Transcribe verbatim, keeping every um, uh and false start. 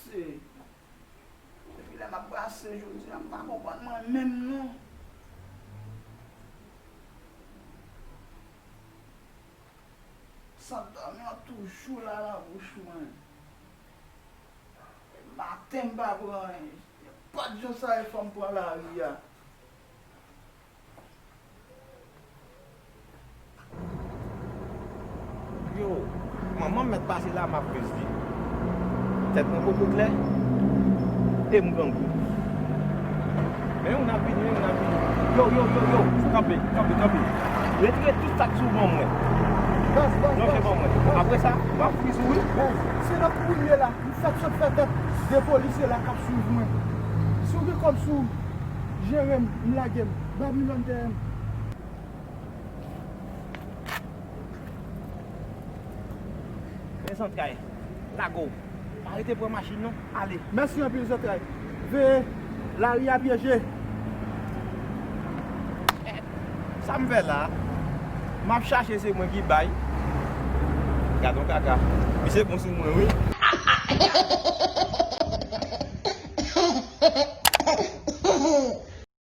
Depi lè m ap brase jodi a, m pa konprann mwen menm non. Sant dòmi an toujou la nan bouch mwen. Maten m pa pran anyen. Nenpòt jan sa ye, fò m pran lari a. Yo, manman m mèt pase la, m ap vezi. Tèt mwen poko klè, e m grangou. Men youn ap vini, men youn ap vini. Yo, yo, yo, yo, kanpe, kanpe, kanpe. Retire tout sa k sou van mwen. Baz, baz, baz. Lonje van mwen. Apre sa, m ap friz ou, wi. Baz, se nan kouri m ye la. M fèk sot fè tèt de polisye la k ap swiv mwen. Si w gen kòb sou w, jere m, m lage m. Babilòn dèyè m. Men zantray, lage w. Pa rete pran machin non, ale. Mèsi anpil zantray. Veye, lari a pyeje. Sa m fè la? M ap chache, se mwen ki bay. Gad on kaka. Misye bon sou mwen, wi.